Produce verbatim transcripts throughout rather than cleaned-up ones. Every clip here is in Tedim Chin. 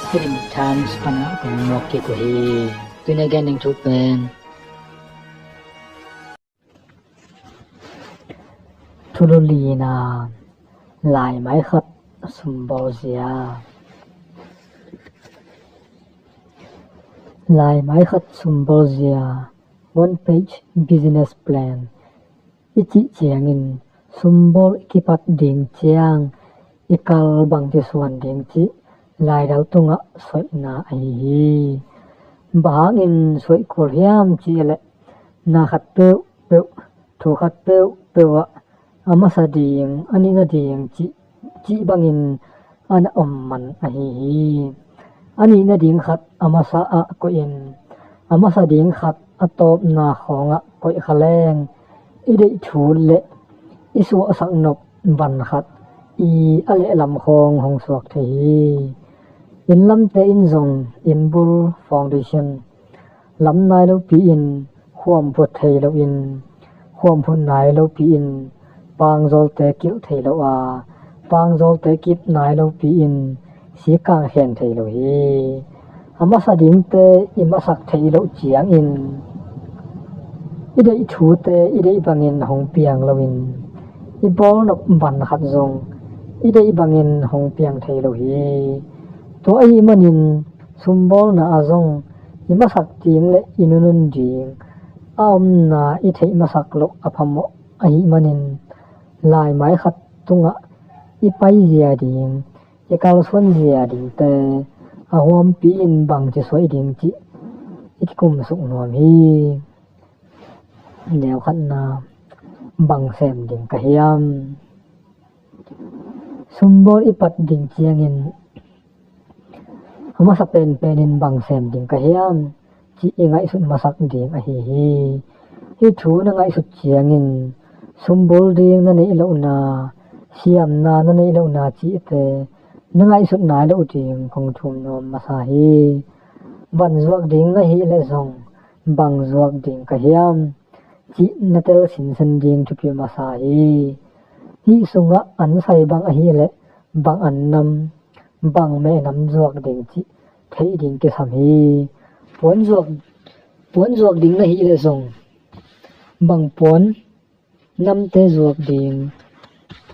Hidden Times pana kong muak kik uh hi. Tuni a gen ding thu pen Thululina, laimai khat sumbawl zia. Laimai khat sumbawl zia, one page business plan i cih ciangin, sumbawl i kipat ding ciang i kal bangci suan ding cih laidal tungah soihna ahi hi. Bang hangin soih kul hiam cih leh, na khat peuhpeuh, thu khat peuhpeuh ah a masa ding, a nihna ding cih, cih bangin a na om man ahi hi. A nihna ding khat a masa ah koihin, a masa ding khat a tawpna khawngah koih kha leng, i deih thu le i suahsak nop van khat i a lehlam khawng hong suak thei hi. Inn lamte in zong inn bul, foundation, lam nai lopi in, khuam phut thei loin, khuam phut nai lopi in, pangzawlte kilh thei lo a, pangzawlte kip nai lopi in, sikang khen thei lo hi. A masa dingte i masak theih loh ciangin, i deih thute i deih bangin hong piang loin, i bawl nop van khat zong i deih bangin hong piang thei lo hi. Tua ahih manin, sumbawlna ah zong i masak ding le i nunun ding a omna i theih masak loh a phamawh ahih manin, laimai khat tungah i paizia ding, i kalsuanzia dingte a huampi in bangci suai ding cih i kikumsuk nuam hi. Neu khatna, bang sem ding ka hiam? Sumbawl i pat ding ciangin a masa penpen in bang sem ding ka hiam cih i ngaihsut masak ding ahi hi. Hih thu na ngaihsut ciangin, sumbul ding na neih lohna, siamna na neih lohna cihte na ngaihsut nai loh ding kong thum nuam masa hi. Van zuak ding na hih leh zong, bang zuak ding ka hiam cih na tel sinsen ding thupi masa hi. Hih sungah an sai bang ahih leh bang an nam, bang mehnam zuak ding cih theih ding kisam hi. Puan zuak, puan zuak ding na hih leh zong, bang puan namte zuak ding,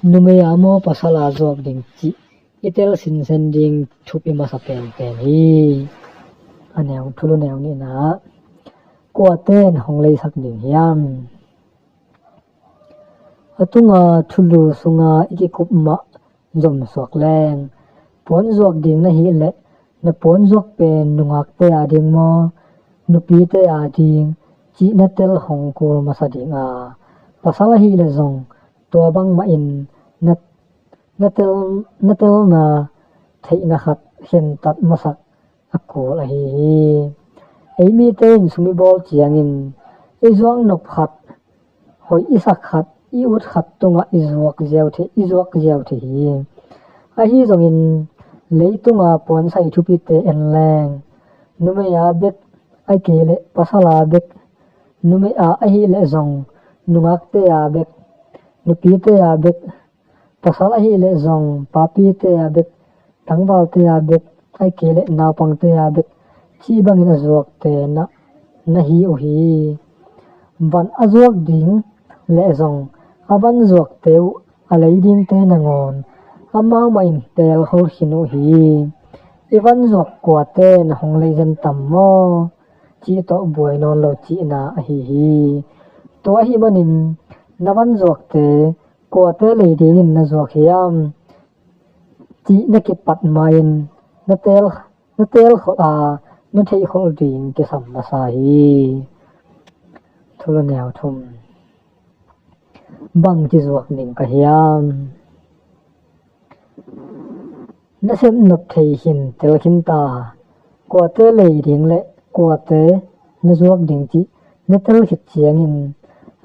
numei a maw pasal a zuak ding cih i tel sinsen ding thupi masa penpen hi. A neu, thulu neu nihna, kuaten hong leisak ding hiam? A tunga thulu sunga i kikup mah zomsuak leng, puan zuak ding na hih leh na puan zuak pen nungakte a ding maw, nupite a ding cih na tel hong kul masa ding a, pasal ahih leh zong tua bangmah in na, na tel, na telna theihna khat khentat masak a kul ahi hi. Ei mite in sum i bawl ciangin i zuak nop khat, hoih i sak khat, i ut khat tungah i zuak ziau thei, i zuak ziau thei hi. Ahi zongin leitunga puan sai thupite en leng, numei a bek, ahih kei leh pasal a bek, numei a ahih leh zong nungakte a bek, nupite a bek, pasal ahih leh zong papite a bek, tangvalte a bek, ahih kei leh naupangte a bek cih bangin a zuakte na, na hi uh hi. Van a zuak ding leh zong a van zuakte uh a lei dingte nangawn amau mah in teelkhol khin uh hi. I van zuak kuaten hong lei zen tam maw cih tawh buai nawn lo cihna ahi hi. Tua ahih manin na van zuakte kuate lei dingin na zuak hiam cih na kipat ma-in na teel, na teelkhol a, na theihkhol ding kisam masa hi. Thulu neu thum, bangci zuak ding ka hiam? Na sep nop thei khin, tel khin ta. Kuate lei ding le kuate na zuak ding cih na tel khit ciangin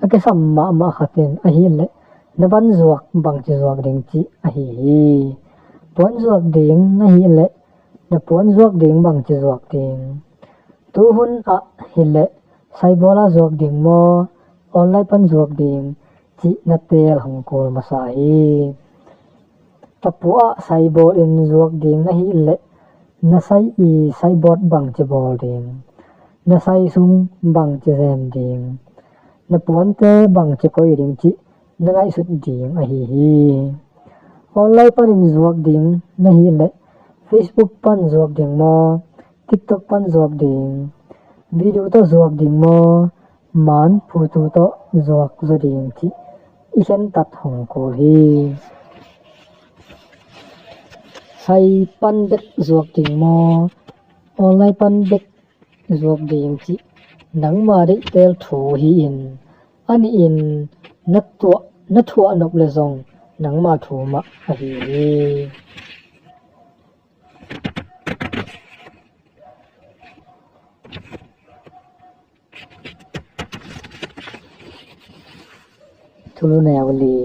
a kisam mahmah khat in ahih leh na van zuak bangci zuak ding cih ahi hi. Puan zuak ding na hih leh na puan zuak ding bangci zuak ding. Tuhun ah hi leh saibawla zuak ding maw, online pan zuak ding cih na teel hong kul masa hi. Tapu ah saibawl in zuak ding na hih leh Na sai i saibawt bangci bawl ding, na sai sung bangci zem ding, na puante bangci koi ding cih na ngaihsut ding ahi hi. Online panin zuak ding na hih leh, Facebook pan zuak ding maw, TikTok pan zuak ding, video tawh zuak ding maw, man phutu tawh zuak zaw ding cih i khentat hong kul hi. Sai pan bek zuak ding maw, online pan bek zuak ding cih nangma deihtel thu hi-in, a nihin na tuah, na thuah nop le zong nangma thu mah ahi hi. Thulu neu li,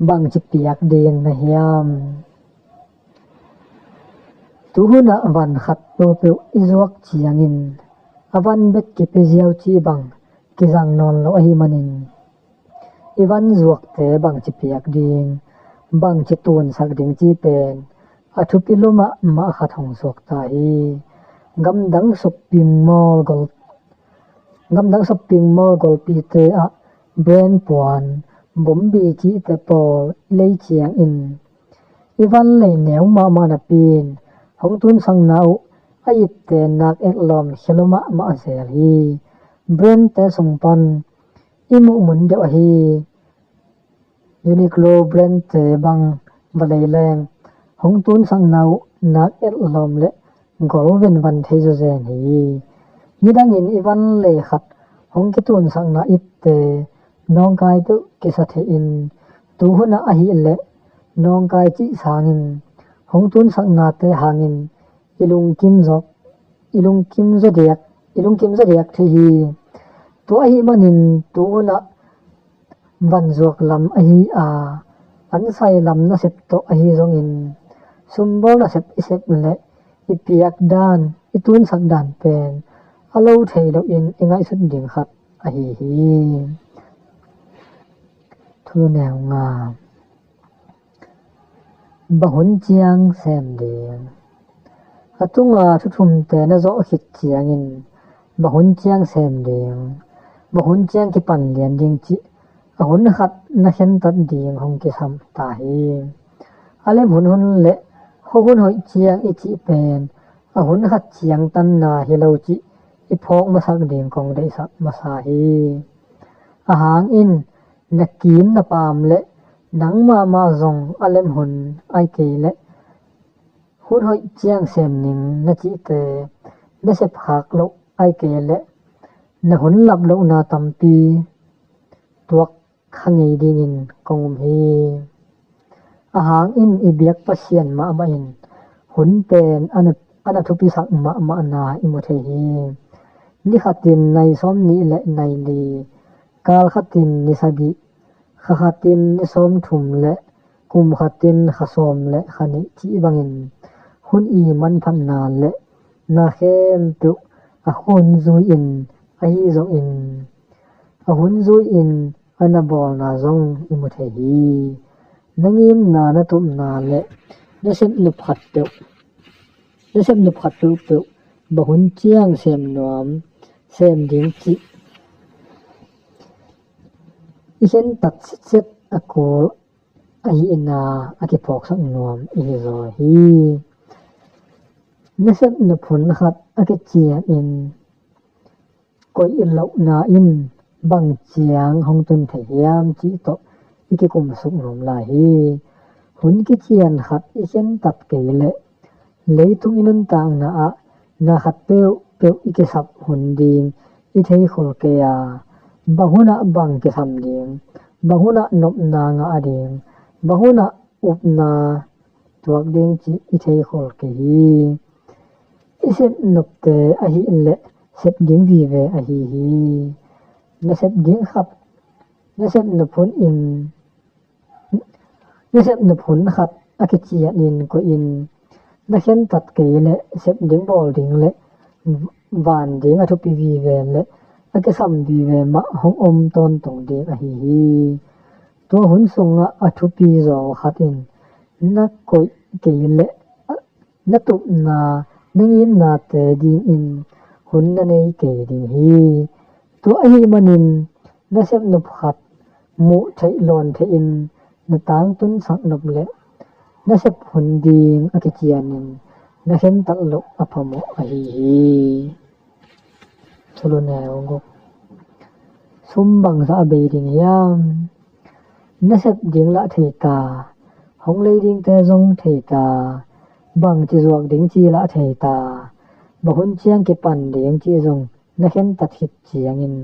bangci piak ding na hiam? Tuhunah van khat peuhpeuh i zuak ciangin a van bek kipia ziau cih bang kizang nawn lo ahih manin, i van zuakte bangci piak ding, bangci tunsak ding cih pen a thupi lua mahmah khat hong suak ta hi. Gamdang shopping mall gol, gamdang shopping mall golpite ah brand puan, bombi cihte pawl i lei ciangin, i van lei neu mahmah napi-in hong tunsakna uh a itte nak etlawm khia lua mahmah zel hi. Brandte sung pan i muh mun deuh ahi Uniqlo brandte bang va lei leng, hong tunsakna uh nak etlawm le gol venvan thei zawzen hi. Nidangin i van lei khat hong kitunsakna itte nawngkai peuh kisa thei-in, tuhunah ahih leh nawngkai cih sangin hong tunsaknate hangin i lungkim zaw, i lungkim zaw diak, i lungkim zaw diak thei hi. Tua ahih manin tuhunah van zuak lam ahi a, an sai lam nasep tawh ahi zongin, sumbawl nasep i sep leh i piak dan, i tunsak dan pen a lo thei loin i ngaihsut ding khat ahi hi. Thulu neu nga. Bang hun ciang sem ding. A tunga thuthumte na zawh khit ciangin bang hun ciang sem ding, bang hun ciang kipan lian ding cih a hun khat na khentat ding hong kisam ta hi. A lem hun hun le khua hun hoih ciang i cih pen a hun khat ciang tanna hi lo cih i phawk masak ding kong deihsak masa hi. A hangin na kim na paam le nang mahmah zong a lem hun ai kei leh hun hoih ciang sem ning na cihte na sepkhak loh ai kei leh na hun lap lohna tampi tuak kha ngei dingin kong um hi. A hangin i biak Pasian mahmah in hun pen a na, a na thupisak mahmahna i mu thei hi. Ni khatin nai sawm nih le nai li, kal khatin ni sagih, kha khatin ni sawm thum le kum khatin kha sawm le kha nih cih bangin hun i manphatna le na khempeuh a hun zui-in ahi zongin, a hun zui-in a na bawlna zong i mu thei hi. Na ngimna, na tupna le na sepnop khat peuh, na sepnop khat peuhpeuh bang hun ciang sem nuam, sem ding cih i khentat sitset a kul ahihna a kiphawksak nuam i hi zaw hi. Na sepnop hun khat a kicianin koih lohna in bang ciang hong tun thei hiam cih tawh i kikumsuk nuam lai hi. Hun kician khat i khentat kei leh leitung i nuntakna ah na khat peuhpeuh i kisap hun ding i theikhol kei a, bang hunah bang kisam ding, bang hunah nopna ngah ding, bang hunah upna tuak ding cih i theikhol kei hi. I sepnopte ahih leh sep ding vive ahi hi. Na sep ding khat, na sepnop hun in, na sepnop hun khat a kicianin koihin na khentat kei leh sep ding, bawl ding le van ding a thupi vive le a kisam vive mah hong om tawntung ding ahi hi. Tua hun sungah a thupi zaw khat in na koih kei leh na tupna, na ngimnate dingin hun na nei kei ding hi. Tua ahih manin nasep nop khat muh theih lawn theih in na tangtunsak nop le nasep hun ding a kicianin na khentat loh a phamawh ahi hi. Thulu neu guk. Sum bangzah a bei ding hiam? Nasep ding lah thei ta, hong lei dingte zong thei ta, bangci zuak ding ci lah thei ta, bang hun ciang kipan ding ci zong na khentat khit ciangin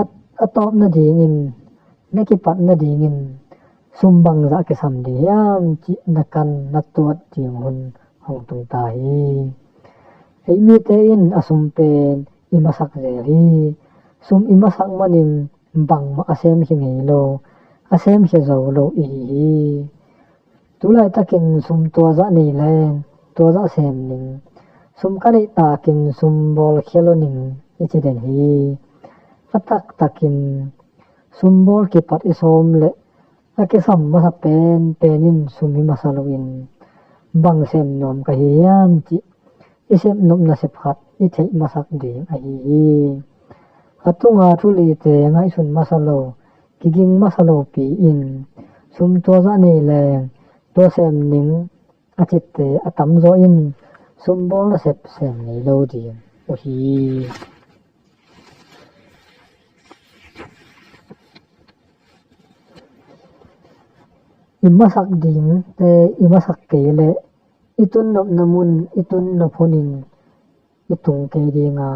a, a tawp nadingin, na kipat nadingin sum bangzah kisam ding hiam cih na kan na tuat ding hun hong tung ta hi. Ei mite in a sum pen i masak zel hi. Sum i masak manin bangmah a semkhia ngei lo, a semkhia zo lo i hi hi. Tulaitakin sum tuazah nei leng tuazah sem ning, sum ka neih takin sum bawl khia lo ning i ci den hi. A taktakin sum bawl kipat i sawm le a kisam masa penpen in sum hi masa loin bang sem nuam ka hi hiam cih i sep nop nasep khat i theih masak ding ahi hi. A tunga thu lite ngaihsun masa lo, kiging masa lopi in sum tuazah nei leng tua sem ning a citte a tamzaw in sum bawl nasep sem ngei lo ding uh hi. I masak dingte i masak kei leh i tun nopna mun i tun nop hunin i tung kei dinga,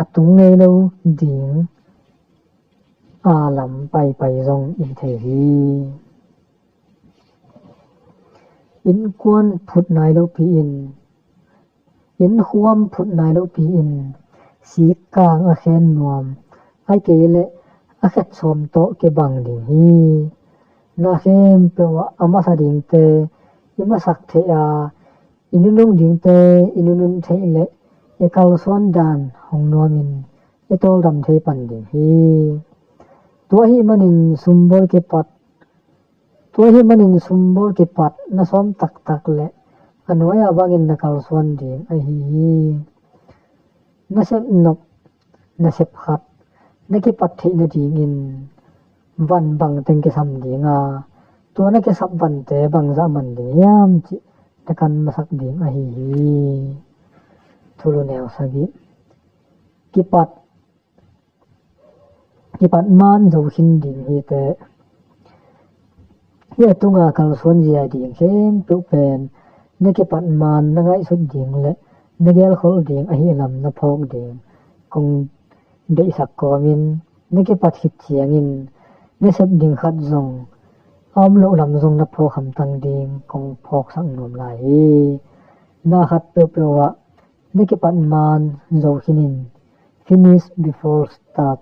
a tung ngei lo ding a lam paipai zong i thei hi. Innkuan phut nai lopi in, innkuan phut nai lopi in sikkang a khen nuam, ahih kei leh a khet sawm tawh kibang ding hi. Na khempeuh ah a masa dingte i masak theih a, i nunung dingte i nunun theih leh i kalsuan dan hong nuamin i tawldam thei pan ding hi. Tua ahih manin sumbawl kipat, tua ahih manin sumbawl kipat na sawm taktak leh a nuai-a bangin na kalsuan ding ahi hi. Na sep nop nasep khat na kipat theih nadingin van bangteng kisam dinga, tua na kisap vante bangzah man ding hiam cih na kan masak ding ahi hi. Thulu neu sagih. Kipat, kipat man zo khin ding hi teh. Hih a tunga kalsuan zia ding khempeuh pen na kipat man na ngaihsut ding le na gelkholh ding ahih lam na phawk ding kong deihsak kawmin, na kipat khit ciangin na sep ding khat zong a om loh lam zong na phawk hamtang ding kong phawksak nuam lai hi. Na khat peuhpeuh ah na kipat man zo khinin, "Finish before start,"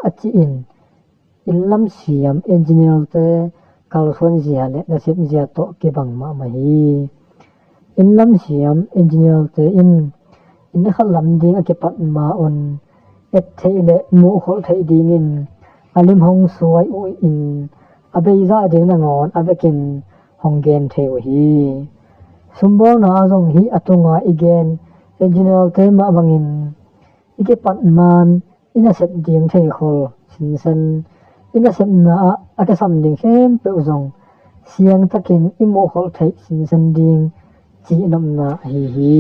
a cihin, inn lam siam engineer-te kalsuan zia le nasep zia tawh kibang mahmah hi. Inn lam siam engineer-te in inn khat lam ding a kipat ma-un et theih le muhkholh theih dingin a lim hong suai uh in a beizah ding nangawn a vekin hong gen thei uh hi. Sumbawlna ah zong hih a tunga i gen engineer-te mah bangin i kipat man i nasep ding theikhol sinsen, i nasepna ah a kisam ding khempeuh zong siangtakin i muhkholh theih sinsen ding cihnopna ahi hi.